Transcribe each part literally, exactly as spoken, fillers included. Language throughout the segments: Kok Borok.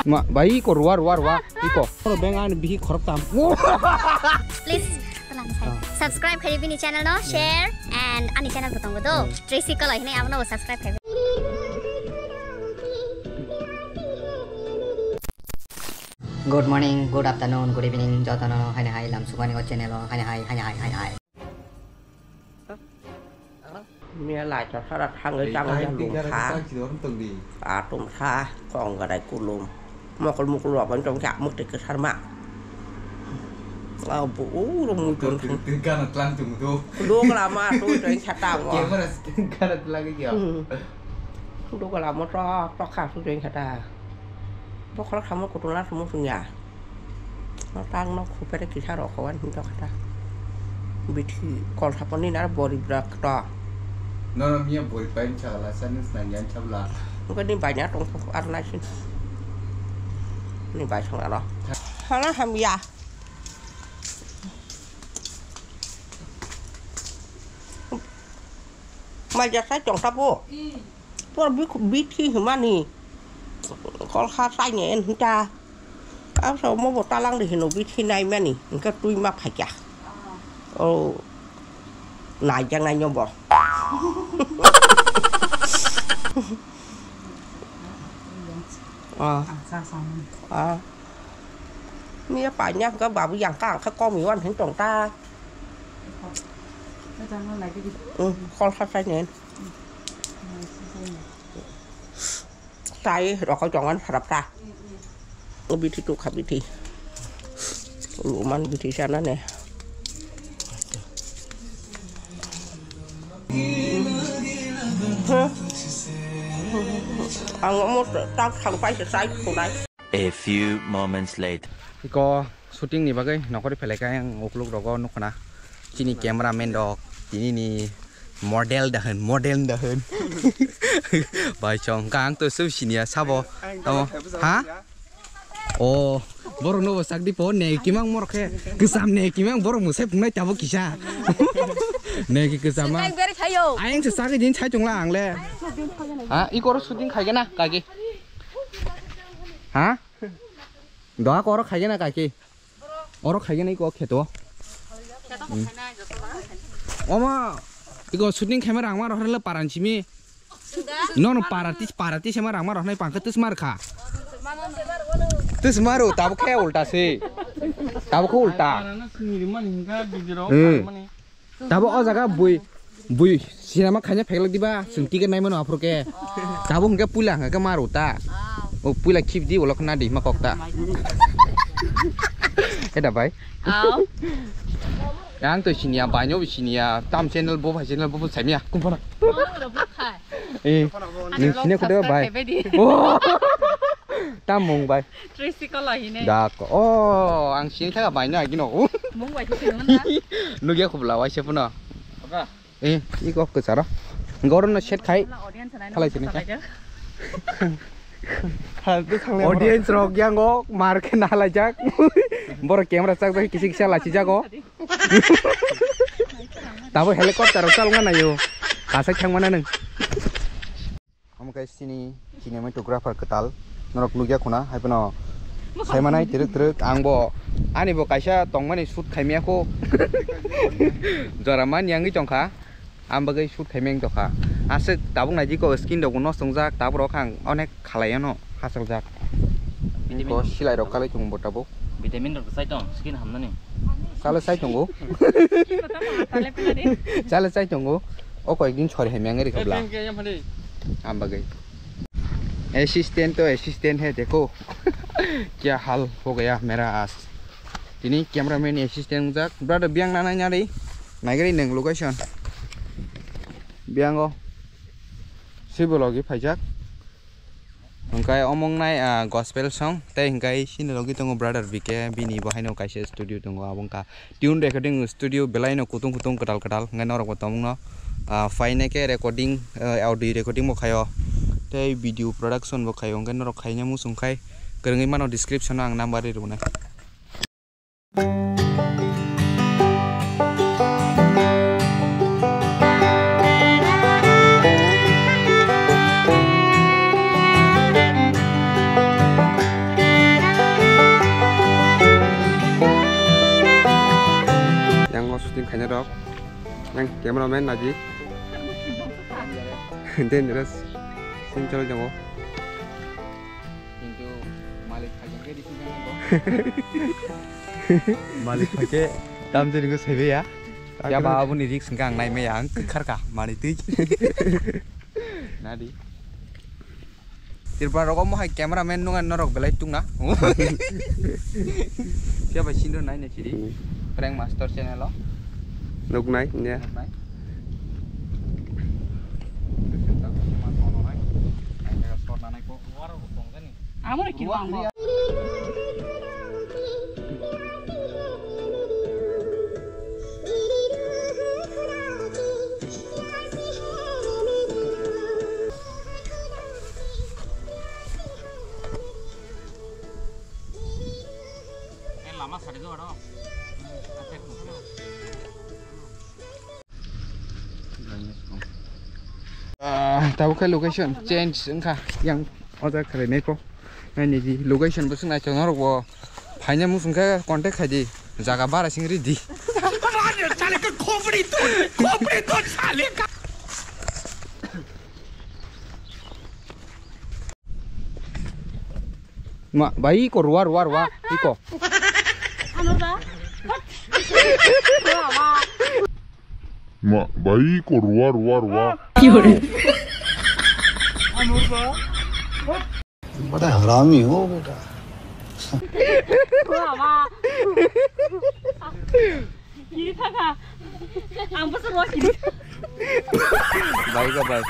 Ma, bai, iko ruwa, ruwa, ruwa, iko. Oro beng ani bihi khorok tam. Please, telang sai. Ah. Subscribe khai bini channel no, share and ani channel bo tongo do. Hmm. Tracy Kala hinwi abono bo subscribe khai. Good morning, good afternoon, good evening, jotono haini hai lam sukani o channel o haini hai, haini hai, haini hai. Miya lai to sara thangwi tamo ya lung kha. Atum sa kong gadai kulum. Mokol mukul wa ban tong kya muk te kesar ma. Abu uru mujun. Gana tlang tung do. Do kala ma tu tong kya tang wa. Camera gana tlang kya. Do kala mo to to kha tu tong kya ta. Bokhorok samo kutung la sumo sungya. No tang no khupere kisa rok kawan hinto kata. Bithi kol saponi nar bori brak to. No, no, miya bori pain chala, sani snanyan chabla. Bukan ni banyak tong ar naisin. Ni bai song aro. Hala hamya. Mai jasa chong tapo. Por bi, bithi himani. Kol ha sai ne en hinta. Ang sa mo bo talang di hino bithi nai mani. Engka tui ma phaikya. O. Nai jang nai nyobo. Ah. Ah. Miya pa nya ka babu yang ka ka komi wan hin tong ta. Hmm, kol sa sai ne. Tai rokoi tongan sarap ta. Bithi tu kha bithi. Luman bithi sana ne. Ang mo tak thang pai se sai khunai. A few moments later. Iko shooting ni bagwi nokori phelai kha ang ukluk rogo nukho na. Chini cameraman rok tini ni model da hwn, model da hwn. Bai chong kang to sub sinia sabo. Tamo, ha? O, borok no bo sak di po, ne kimang morok khe. Kisam ne kimang borok musai phungnai tabo kisa. Ne ki kisam ma. Ayang se sak din chai chungla ang le. Ha, iko ro shooting khai gana kaki. Ha? Doha ko oro khaigena kaki. Oro khaigena iko kheto. Oma iko shooting khaima rangma rohorle paran simi. Nono parati parati sema rangma rohnai pangkhe tis mar kha. Tis maru tabo khe ulta se. Tabo khe ulta. Hmm. Tabo o jaga bui, bui sinama khaina pheklak diba, chwng ticket naimano aphuru khe. Tabo hwnkhe puila hwnkhe maru ta. O puila khibdi ulo khna di ma kok ta. Eda bai. Aw. Ang to siniya, baino siniya, tam channel bo, bai channel bo, bo saimiya. Kumpana. Eh, nung siniya kuda bai. Oh. Tam mung bai. Tracy Kala hine. Dak. Oh, ang sini thaga bai na gino. Mung bai sini na. Nugya khubla wai se puno. Apa? Eh, iko kwcharo. Goro no set khai. Audience na. Khalai sini. Audience rok yango mar khe na halai jak. Boro camera chak jak kisi kisa lachi jago. Tabo helicopter rok chalna nayo. Kasai thang mana nung. Omo khe chini cinematographer kwtal norok nukya khuna, hai phano saimanai twrwk twrwk. Ang bo ani bo kaisa tongmani shoot khaimya kho. Jora mani yangwi tongkha, ang bagwi shoot khaimya wng tongkha. Aswk tabuk naidi ko skin rok bo nosto wngjak, tabuk rok ang onek khalai ano hachal jak. Ko silai rok kalai tongo bo tabuk. Vitamin rok sai tong, skin hamnani. Chale chai tongo. Chale chai tongo. O koyekdin sori hai meng ri khobla. Am bagwi. Assistant to assistant hai dekho. Kya hal ho gaya mera aaj. Tini cameraman assistant jak. Brother biang nana nyari. Naigari neng location. Biango. Sibologi phaijak. Hwnkhe omo wngnai, ah, gospel song, tei hwnkhe chini logi tongo brother B K, bini bo haino kaisa studio tongo, abo wngkha tune recording studio, belai no kutung kutung kwtal kwtal, hwnkhe norok bo tongmung no, ah, phainai khe recording, ah, audio recording bo khaio, tei video production bo khaio, hwnkhe norok khaina muchung khai kwrwngwi mano, description o ang number ri rwnai. Yang cameraman lagi. Dangerous. Sing chalo jango. Kintu malik khaja ke di sini jango. Malik khaja tam jadi gue sebe ya. Ya ba aboni risk enggak naik me yang kekar kah malik tuh. Nadi. Tripura rogo mo hai cameraman nunga norok belai tungna. Siapa sindo nai ne chiri. Hmm. Prank Master channel o. Nuknai, ya. Nuknai. Amo ni kiri bang. Ah, tabuk khe location change wngkha yang order khlainai kho. Naini di location bo swng nai chwng norok bo phaina muchung khe contact khai di. Jaga bara sing ri di. Ma, bai iko ruwa, ruwa, ruwa, iko. Ano ba? Ma, bai iko ruwa, ruwa, ruwa. Ki hore? Ano ba? बड़ा हरामी हो बेटा। Kiri thaka. Ang bwsa rwa kiri. Bai ka bai.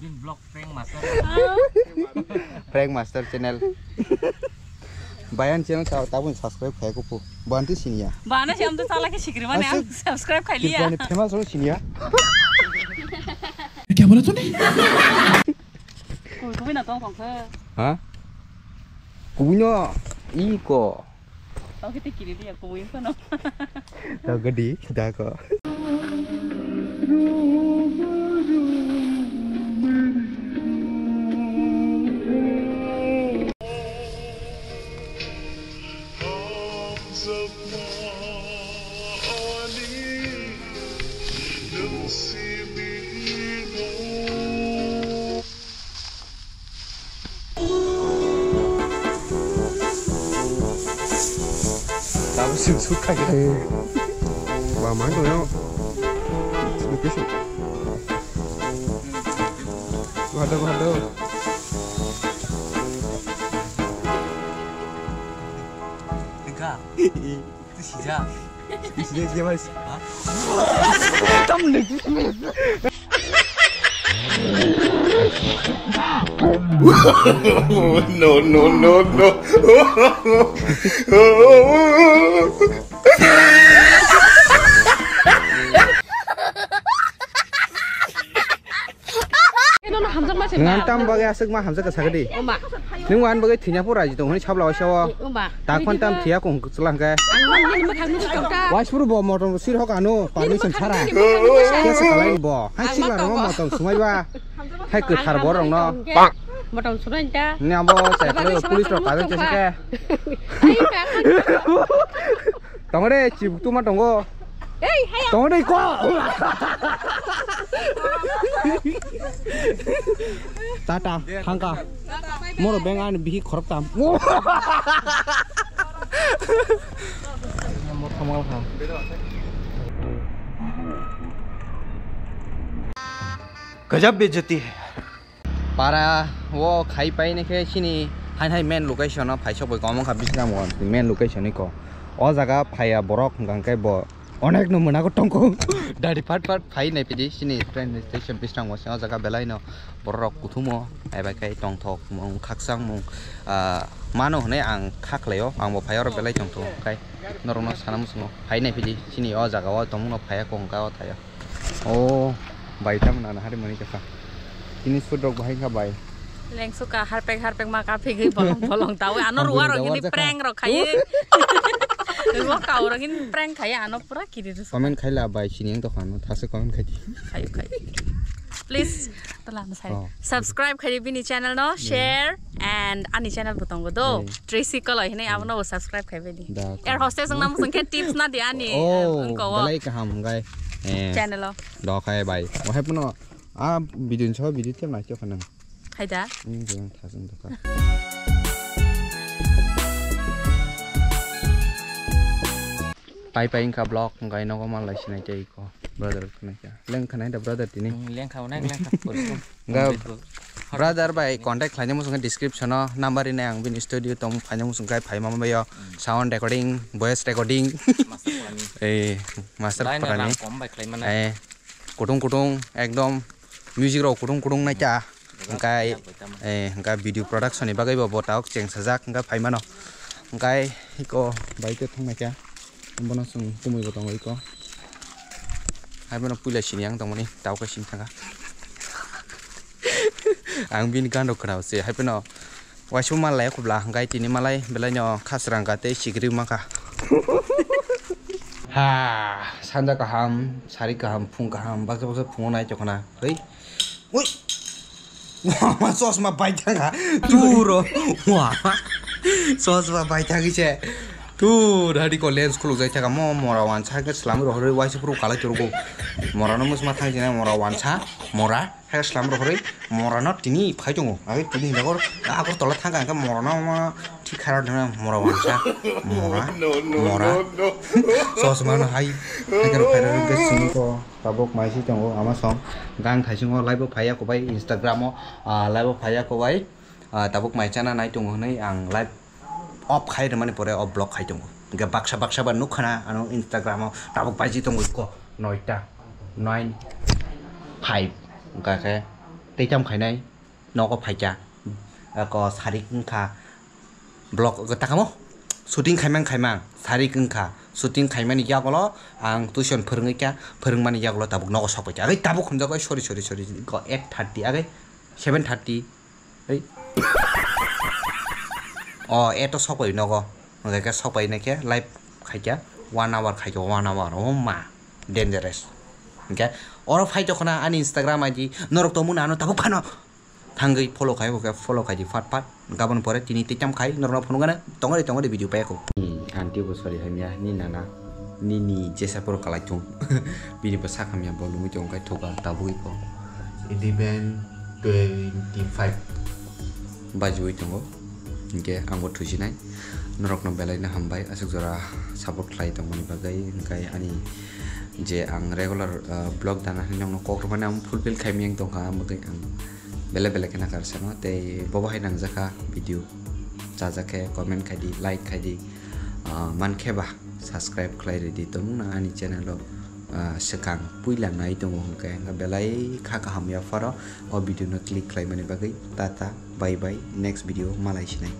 Din vlog prank master. Ah. Prank master channel. Bayan channel sa tabun subscribe khai ko po. Banti sinya. Bana siam to sala ke sikri mane ang subscribe khai liya. Famous ho sinya. Kya bola tune? Koi koi na tong kong khe. Ha? Kubuino iko. Tau kita kiri dia kubuino kono. Tau gedi kita ko. Tabuk suk suk kha khe. Eh, ba ma to yo. Location. Bhado, bhado. Tengka. Itu sija. Sija, sija, mas. Hah? Kamu lagi. No, no, no, no. Eno no hamjak ma se. Ngan tam bagwi aswk ma hamjak ka sagadi. Oma. Nung wan bagwi thinya pura ji tong hini sabla waisa o. Oma. Ta khon tam thiya kong chwla hwnkhe. Ang nini mwkhang nung tong ta. Waisuru bo motom sir hok ano permission sara. Kesa kalai bo. Hai sikla rong motom sumai ba. Hai kwthar bo rong no. Motom sumai ta. Ni abo chai police rok kajak chese ke. Tongo de, chibuk tuma tongo. Ei, haya. Tongo de, ko. Tata, thangka. Moro beng ani bihi khorok tam. Mor thamal kha. Gajab bejati hai. Para o khai pai ni khe chini hai hai main location o phai sok bai komo kha bisna mo main location ni ko. O jaga phaiya borok hwnkha khe bo onek no mwnakgo tongkho. Dari pat pat phai nai pidi chini train station bisna mo se o jaga belai no borok rok kuthumo ai bai khai tongthok mung khakchang mung, ah, mano hwnwi ang kha khlai o ang bo phai oro belai tongthok khai norok no sana muchungo phai nai pidi chini o jaga o tongmung no phai ya kong ka o thai o. Oh, bai tam na hari mani kasa. Ini food rok bahai kha bai. Lengsuka harpek harpek ma ka phigwi bolong bolong tawi ano ruwa rok ini prank rok khai. Ruwa kau rok ini prank khai ano pura kiri rus. Comment khai la bai sini yang to khano thase comment khai di. Khai khai. Please tala masai. Oh. Subscribe khai bini channel no, share and ani channel butong go do. Tracy Koloi hini abono subscribe khai bini. Air hostess ang namu sengke tips na di ani. Oh, belai kaham gai. Eh. Channel o. Dokhai bai. Wahai puno a video ni so video tem nai chokha nang. Hai da? Hmm, jeng thasung dokha. Pai pai wngkha vlog, wngkha nogo manlai sinai tei ko brother khwnai kha. Leng khwnai da brother tini. Hmm, leng kha, nang leng kha. Wngkha brother bai contact khlaina muchung khe description o number rinai ang bini studio tong phaina muchung khe phai mama bai o sound recording, voice recording. Master Purani. Eh, Master Purani. Rang kom bai khlai mano. Eh, kutung kutung ekdom music rok kutung kutung nai kha. Hwnkhe, eh, hwnkhe video production ni bagwi bo, bo tabuk cheng sajak, hwnkhe phai mano. Hwnkhe iko bai khe thang nai kha. Bono chwng kumui bo tongo iko. Hai bono puila sini ang tongmani, tabuk khe sini thangkha. Ang bini gan rok khwnao se, hai bono waisa malai khobla, hwnkhe tini malai belai no khasrang kha tei sikiri ma kha. Ha, sanja kaham, sari kaham, phung kaham, baksa baksa phungo nai chokna. Hei. Ui. Wah, chosma bai thangkha. Turo. Wah. Chosma bai thangkhe se. Tur, hari ko lens khuluk jai thangkha. Mo, mora wansa khe slam rohorwi waisa phuru kalai turgo. Mora no musma thang jina mora wansa. Mora. Hai slam rohorwi. Mora no tini phai tongo. Agi tini hinagor. Agor tola thangkha hwnkhe mora no ma thik khara dena mora wansa. Mora. Mora. Chosma no hai. Hai khe rok khai rok khe sini ko. Tabuk mai si tongo ama song. Gang thaisingo live o phaiya kobai Instagram o, ah, live o phaiya kobai. Ah, tabuk mai chana nai tongo hwnwi ang live off khai rwmani pore off block khai tongo. Hwnkhe baksa baksa ba nukha na ano Instagram o tabuk paiji tongo iko noita nine five. Hwnkha khe teitam khainai. Nogo phaikha, ako sarik wngkha, vlog takamo shooting khaimang khaimang sarik wngkha, shooting khaimani yagulo ang tuition phwrwngwi kha, phwrwngmani yagulo tabuk nogo sokpaikha, agwi tabuk hwnjago, sorry, sorry, sorry, ko eight thirty agwi seven thirty, oi. O eight o sokpai nogo, hwnkhe sokpai naikhe live khaikha, one hour khaikha, one hour, oh ma, dangerous. Hwnkhe oro phai tongkhna ani Instagram I D, norok tongmung ano tabuk phano. Thangwi follow khai, hwnkhe follow khai di, phat phat. Gabon pore tini teitam khai, norokno phunukgana, tongori tongori video paiya kho. Ni aunty bo sorry hamya, ni nana, nini jesa phuru kalai thung. Bini bo sak hamya, bo lungwi tongo khai thuka, tabugwi bo. Eleven twenty-five bajiwi tongo. Hwnkhe ang bo thusinai. Norokno belai no hambai, aswk jora support khlai tongmani bagwi. Hwnkhe ani je ang regular, ah, vlog dana hinwi nokno kok rwmani ang fulfill khaimani ang tongkha, ang bagwi ang belai belai khe nakar sano, tei bobo hai nangjakha video, chajakhe comment khai di, like khai di, ah, mankhe ba subscribe khlai rwdi, tongmung nang ani channel o, ah, swkang puila nai tongo hwnkhe, hwnkhe belai kha kaham yapharo o video no click khlaimani bagwi. Tata, bye bye, next video malai sinai.